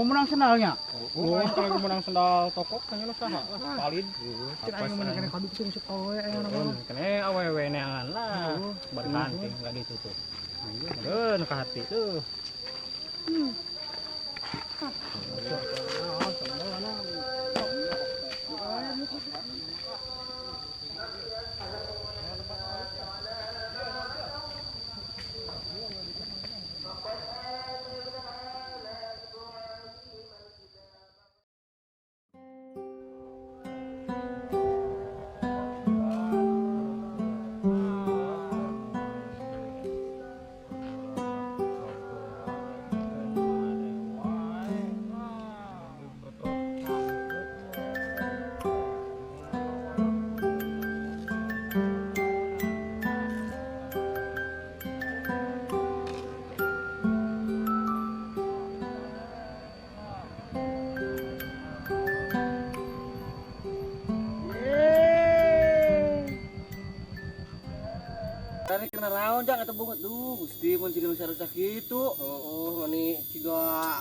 Menang sendalnya. Oh, aing lagi menang sendal toko kayaknya nu saha lah, valid. Cek aing menang kene kadu sing sok awewe aya nama. Kene awewe neangan lah. Bari hunting enggak ditutup. Aduh, ka hati tuh. Tadi kena raon jang atau bungut duh Gusti mun siga nu sarusak kitu. Oh, ini ciga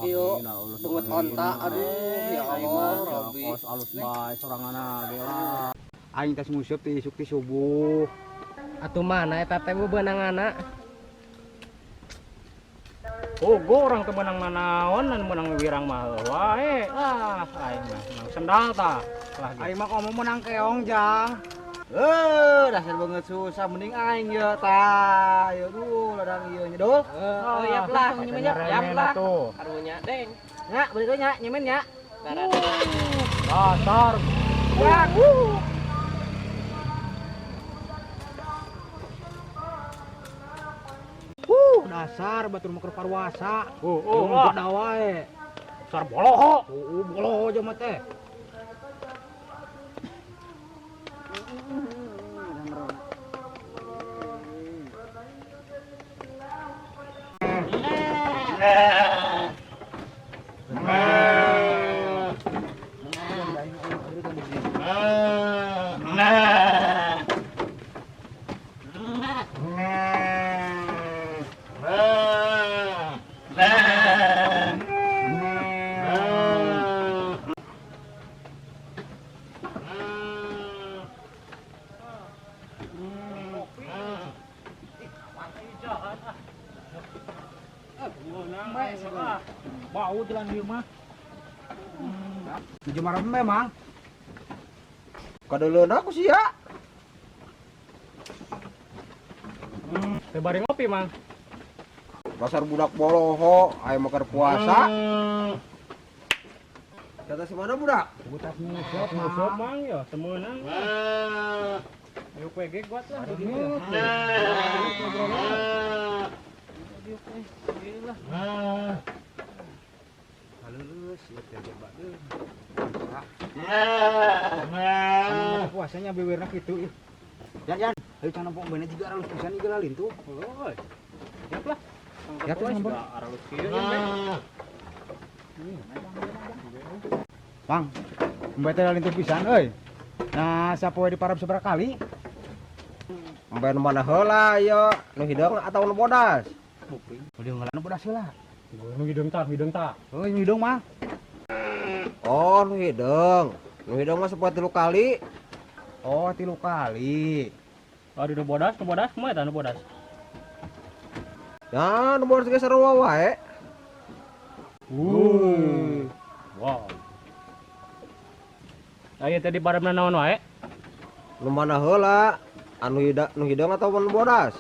iyo bungut onta aduh ya Allah Robbi. Kos alus bae sorangan ge lah. Aing tas nguseup ti isuk ti subuh. Atuh mana eta teh beunangana? Oh, gua orang teu meunang nanaon, anu meunang wirang mah wae. Ah, aing mah menang sendal tah. Lah gitu. Aing mah komo menang keong jang. Eh, dasar banget susah mending aing ye tah. Ieu duh ladang ieu nya dul. Oh, yap lah, Nyemenya yap lah. tuh. Karunya deng. Nya, beli nya, nyemen nya. Dasar. Dasar batur mah keur parwasa. Oh, oh, Jeung ah. goda wae. Dasar boloho. Oh, boloho aja mah teh. Bau jalan di rumah. Nuju marah memang. Kadeuleun aku sih ya. Teh bari ngopi, Mang. Dasar budak boloho, aya mah keur puasa. Kata si mana budak? Butak nguseup, Nguseup, Mang ya, temeunang. Ayo kue ge kuat lah. Halus ya teh coba deh. Puasanya bibirna kitu ih. Yan yan, ayo can nempok beuna juga aralus pisan ieu lalin tuh. Oh, siap lah. Ya tuh, nempok. Aralus kieu ya, Bang, embe teh lalin tuh pisan euy. Nah, sapoe di parab sabaraha kali? Embe nu mana heula ieu? Nu hideung atau nu bodas? Udah ngalan bodas heula. Nu hideung tah, hideung tah. Oh, nu hideung mah. Oh, nu hideung. Nu hideung mah sapoe 3 kali. Oh, 3 kali. Aduh, nu bodas, nu bodas, kumaha eta nu bodas? Ya, nu bodas ge sarua wae. Wow. Ayo tadi parabna naon wae? Nu mana heula? Anu nu hideung atau nu bodas?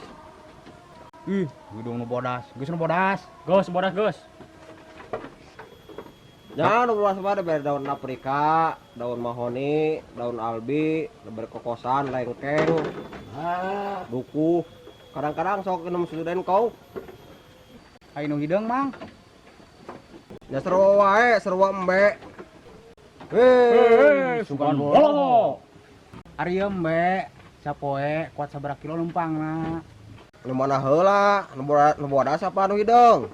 Ih, hideung nu bodas. Geus nu bodas. Geus bodas geus. Ya, nu bodas mah bere daun aprika, daun mahoni, daun albi, bere kokosan, lengkeng, duku. Kadang-kadang sok minum susu kau. Ayo nu hideung, Mang. Ya sarua wae, sarua embe. Hei, Sugan boloho. Ari embe sapoe kuat sabaraha kilo lempangna. Nu mana heula? Nu bodas apa nu hideung?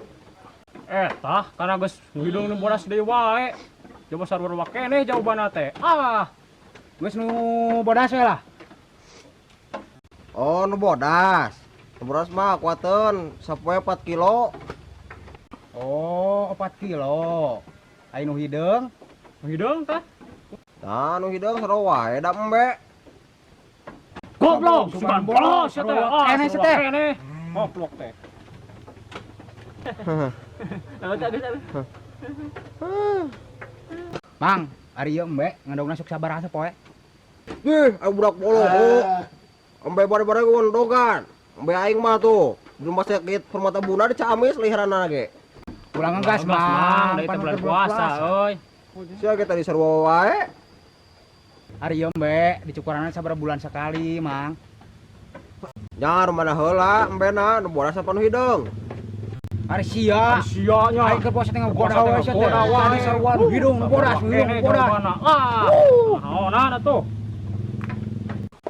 Tah, karena geus nu hideung nu bodas deui wae. Coba sarua keneh jawabanna teh. Ah, geus nu bodas we lah. Oh, nu bodas. Nu bodas mah kuateun sapoe 4 kilo. Oh, 4 kilo. Ai nu hideung? Nu hideung tah. Nah, nu hideung sarua wae da embe. Goblok, sugan bolos sia teh. Ah, Keneh sia teh. Keneh. Goblok teh. Mang, ari ieu embe ngendogna sok sabaraha sapoe? Ih, ayo budak bolo. Embe bare-bare ngendogan. Embe aing mah tuh. Di rumah sakit Permata Bunda di Ciamis lihiranna ge. Ulah ngegas, Mang. Dari Pan bulan keur puasa, euy. Sia ge tadi sarua wae. Ari ieu embe dicukuranna sabaraha bulan sekali, Mang. Nya mana heula embena nu bodas apa nu hideung. Ari sia. Ari sia nya. Aing keur puasa teh ngagoda Puasa teh wae sia teh. ngagoda wae. Tadi sarua nu hideung nu bodas, nu hideung nu bodas. Ah, naonan atuh.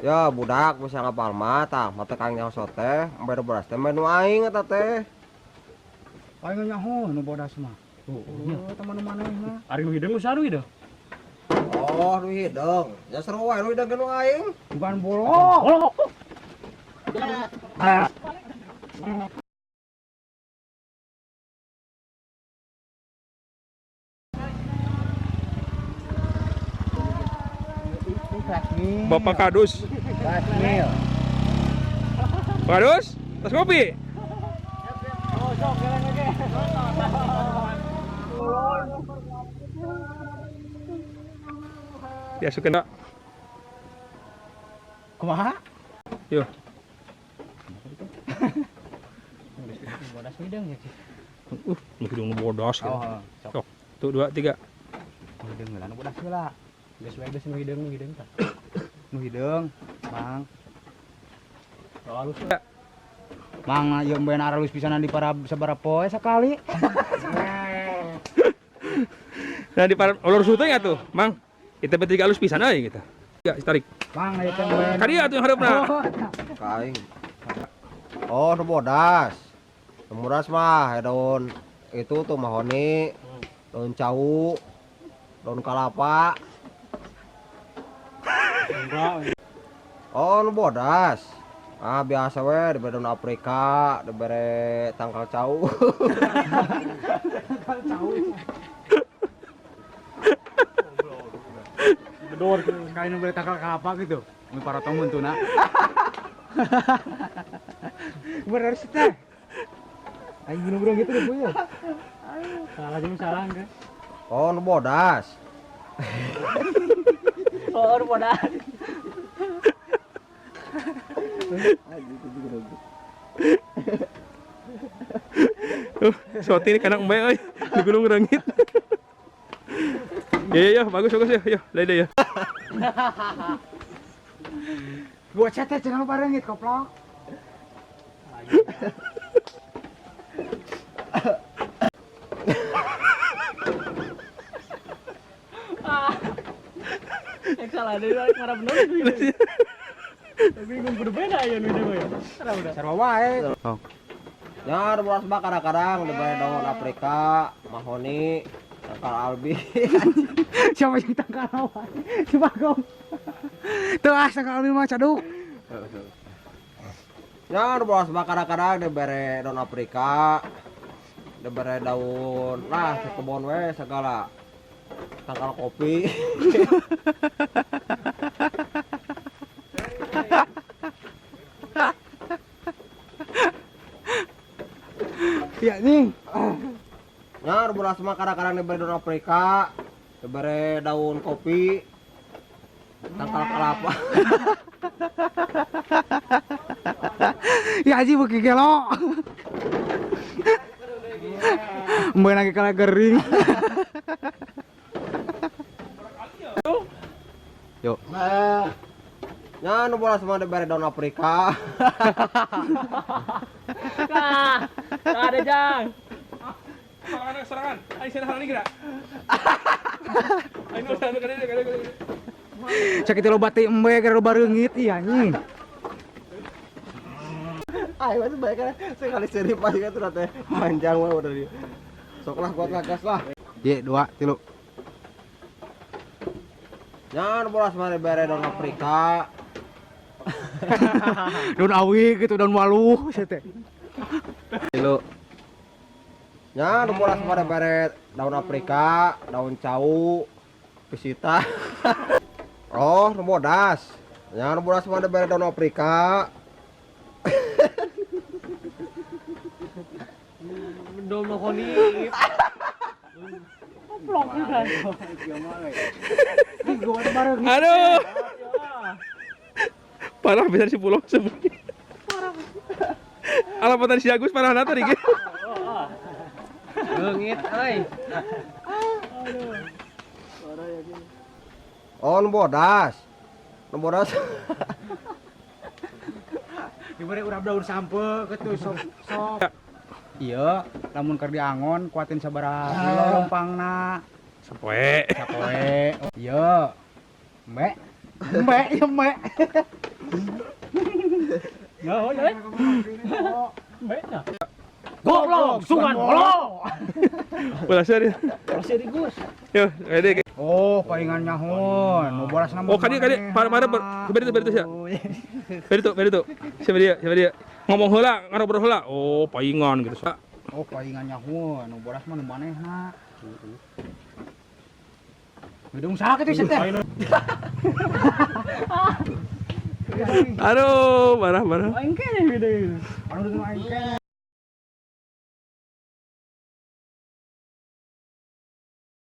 Ya budak bisa ngapal mah tah, mata kang nyaho teh, embe nu bodas teh embe nu aing eta teh. Aing nyaho nu bodas mah. Oh, teman manehna. Ari nu hideung nu saha nu hideung? Oh, nu hideung. Ya sarua wae nu hideung ge nu aing. Bukan bolo. Oh. Bapak Kadus. Kasmil. Pak Kadus, tas kopi. Diasupkeun, Pak. Kumaha? Yo. Bodas hideung ya. Nu hideung nu bodas. Oh, sok. Sok. Tuh, 2, 3. Nu hideung heula nu bodas heula. Geus wae geus nu hideung nu hideung tah. Nu hideung, Mang. Oh, halus. Mang ieu embe aralus pisanan di para sabaraha poe sakali. Nah, di para olor syuting atuh, Mang. Kita bertiga alus pisan euy gitu. Ya, tarik. Mang ieu teh embe. Ka dieu atuh yang hareupna. Ka aing. Oh, nu bodas. Nu bodas mah daun itu tuh mahoni, daun cau, daun kalapa. Oh, nu bodas. Ah, biasa we dibere daun Afrika, dibere tangkal cau. Bedor. Sekali nu beli tangkal kelapa gitu. Mun parotong muntuna. Bener sih teh. Aing gunung gitu deh punya. Salah jeung salah geus. Oh, nu bodas. Oh, nu bodas. Soti ini kanak embe euy, di gunung reungit. Ya, ya, ya, bagus, bagus ya. Yo, lede ya. Bocah teh cenah lupa reungit koplok. Yang salah deui marah bener nu hideung. Bingung kudu beda ya nu hideung ya. Salah udah. Sarua wae. Ya, nu bodas mah kadang-kadang dibere daun Afrika, mahoni, tangkal albi. Siapa yang tangkal lawan? Si Bagong. Tuh ah tangkal albi mah caduk. Ya, nu bodas mah kadang-kadang dibere daun Afrika, dibere daun lah di kebon we segala. Tangkal kopi. Ya nih. Ya, nu bodas mah kadang-kadang dibere daun Afrika, dibere daun kopi, tangkal kelapa. Ya haji beuki gelo. Embe lagi kalah gering. Yuk. Ya, nu bodas mah dibere daun Afrika. Nah, ada jang. Serangan, serangan. Aing cenah ini geura. Aing nu sana ka dieu, ka dieu, ka dieu. Sakit loba teh embe gara loba reungit ieu anjing. Ayo masih baik kan sekali seri pasti kan tuh teh panjang mah udah dia. Sok lah kuat lah gas lah. Ye, 2, 3. Ya, nu bodas mah dibere daun Afrika. Daun awi gitu, daun waluh sia teh. Tilu. Nya nu bodas mah dibere daun Afrika, daun cau, pisita. Oh, nu bodas. Nya nu bodas mah dibere daun Afrika. Daun mahoni. Aduh. Parah bisa si pulau sebenarnya. Parah. Alam si Agus parah nata nih. Leungit euy. Oh, nu bodas. Nu bodas. Diberi urap daun sampe kitu sok sok. Iya, lamun keur diangon kuatin sabaraha kilo lompangna. Sapoe. Sapoe. Iya. Mbek. Mbek, iya mbek. Nyaho euy. Mbek nya. Goblok, sugan bolong. Ulah seri. Masih Gus. Yo, ini. Oh, palingan nyahun. Nu bodas nama. Oh, kadi kadi para para beri itu beri itu ya. Beri itu beri itu. Siapa dia? Siapa dia? Ngomong heula, ngobrol heula. Oh, paingan gitu. Oh, palingan nyahun. Nu bodas mah nu manehna. Gedung saha kitu teh? Aduh, parah parah. Aing keneh gede. Anu aing keneh.